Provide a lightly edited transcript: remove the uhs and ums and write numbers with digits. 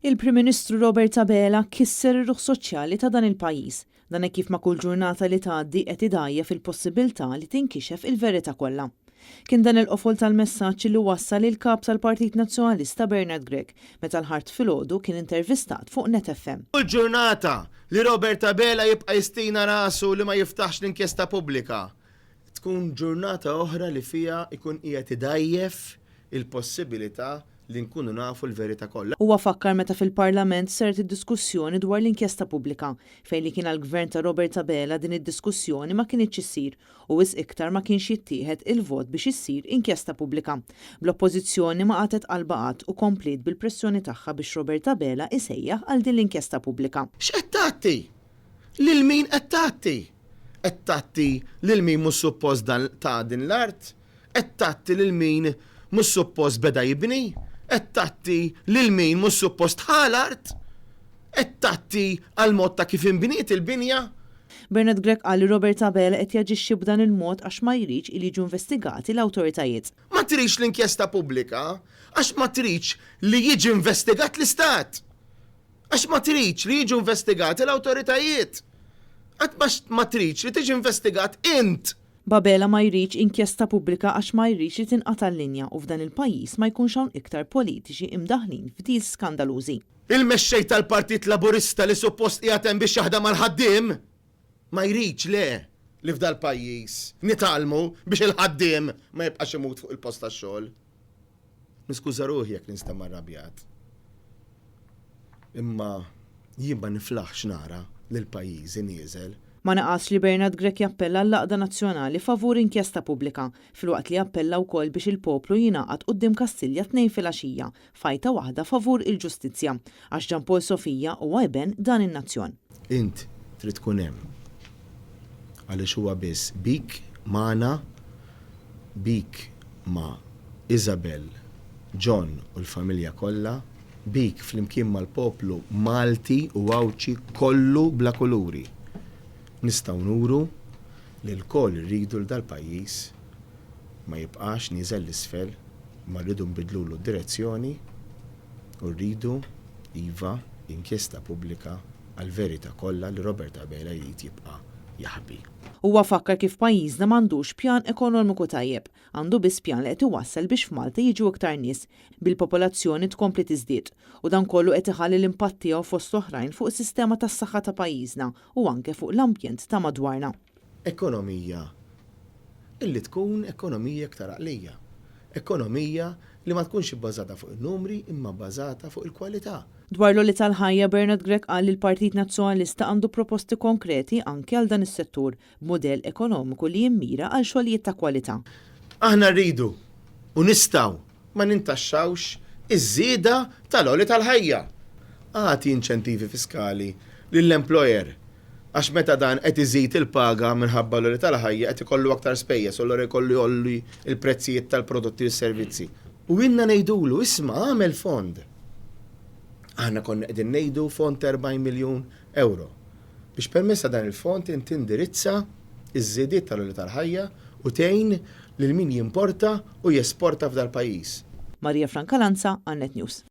Il-Prim Ministru Robert Abela kisser ir-ruħ soċjali ta' dan il-pajjiż. Dan hekk kif ma' kull ġurnata li tgħaddi qed idgħajjef il-possibiltà li tinkixef il-verità kollha. Kien dan il-qofol tal-messaġġ li wassal il-Kap tal-Partit Nazzjonalista Bernard Grech meta l-Ħadd filgħodu kien intervistat fuq Net FM. Kull ġurnata li Robert Abela jibqa' jistina rasu li ma jiftaħx l-inkjesta pubblika, tkun ġurnata oħra li fiha jkun qiegħed idgħajjef il-possibilità li nkunu nafu l-verità kollha. Huwa fakkar meta fil-Parlament saret id-diskussjoni dwar l-inkjesta pubblika, fejn li kien għall-Gvern ta' Robert Abela din id-diskussjoni ma kinitx issir u wisq iktar ma kienx jittieħed il-vot biex issir inkjesta pubblika. Bl-Oppożizzjoni ma qatgħet qalbha qatt u kompliet bil-pressjoni tagħha biex Robert Abela isejjaħ għal din l-inkjesta pubblika. X'qed tgħatti? Lil min qed tgħatti? Qed tgħatti lil min mhux suppost dan ta din l-art? Qed tgħatti lil min mhux suppost beda jibni? Qed tgħatti lil min mhux suppost ħa l-art? Qed tgħatti għall-mod ta' kif inbniet il-binja? Bernard Grech qal li Robert Abela qed jaġixxi b'dan il-mod għax ma jridx il jiġu investigati l-awtoritajiet. Ma tridx l-inkjesta pubblika għax ma tridx li jiġi investigat l-Istat. Għax ma tridx li jiġu investigati l-awtoritajiet. Għax ma tridx li tiġi investigat int. B'Abela ma jridx inkjesta pubblika għax ma jridx li tinqata' l-linja u f'dan il-pajjiż ma jkunx hawn iktar politiċi imdaħħlin f'deals skandalużi. Il-mexxej tal-Partit Laburista li suppost qiegħed hemm biex jaħdem għall-ħaddiem ma jridx, le, li f'dal-pajjiż nitgħallmu biex il-ħaddiem ma jibqax imut fuq il-post tax-xogħol. Niskuża ruħi jekk ninstema' rrabjat. Imma jien ma niflaħx nara lil pajjiżi nieżel. Ma naqasx li Bernard Grech jappella għall-għaqda nazzjonali favur inkjesta pubblika, filwaqt li appella wkoll biex il-poplu jingħaqad quddiem Kastilja t-Tnejn filgħaxija f'għajta waħda favur il-ġustizzja, għax Jean Paul Sofia huwa iben dan in-nazzjon. Int trid tkun hemm. Għaliex huwa biss bik magħna, bik ma' Isabel, John u l-familja kollha, bik flimkien mal-poplu Malti u Għawdxi kollu bla kuluri, nistgħu nuru li lkoll irridu li dal-pajjiż ma jibqax nieżel 'l isfel imma rridu nbiddlulu d-direzzjoni u rridu, iva, inkjesta pubblika għall-verità kollha li Robert Abela jrid jibqa' jaħbi. Huwa fakkar kif pajjiżna m'għandux pjan ekonomiku tajjeb Għandu biss pjan li qed iwassal biex f'Malta jiġu iktar nies, bil-popolazzjoni tkompli tiżdied. U dan kollu qed iħalli l-impatt tiegħu fost oħrajn fuq is-sistema tas-saħħa ta' pajjiżna u anke fuq l-ambjent ta' madwarna. Ekonomija illi tkun ekonomija iktar għaqlija. Ekonomija li ma tkunx ibbażata fuq in-numri imma bbażata fuq il-kwalità. Dwar l-għoli tal-ħajja, Bernard Grech qal li l-Partit Nazzjonalista għandu proposti konkreti anke għal dan is-settur, b'mudell ekonomiku li jimmira għal xogħlijiet ta' kwalità. Aħna rridu u nistgħu ma nintaxxawx iż-żieda tal-għoli tal-ħajja. Agħti inċentivi fiskali lill-employer għax meta dan qed iżid il-paga minħabba l-għoli tal-ħajja qed ikollu aktar spejjeż u allura jkollu jgħolli l-prezzijiet tal-prodotti u s-servizzi. U ilna ngħidulu isma' agħmel fond. Aħna konna qegħdin ngħidu fond ta' 40 miljun ewro. Biex permezz ta' dan il-fond int tindirizza ż-żiediet tal-għoli tal-ħajja u tgħin lil min jimporta u jesporta f'dal-pajjiż. Maria Francalanza għal Net News.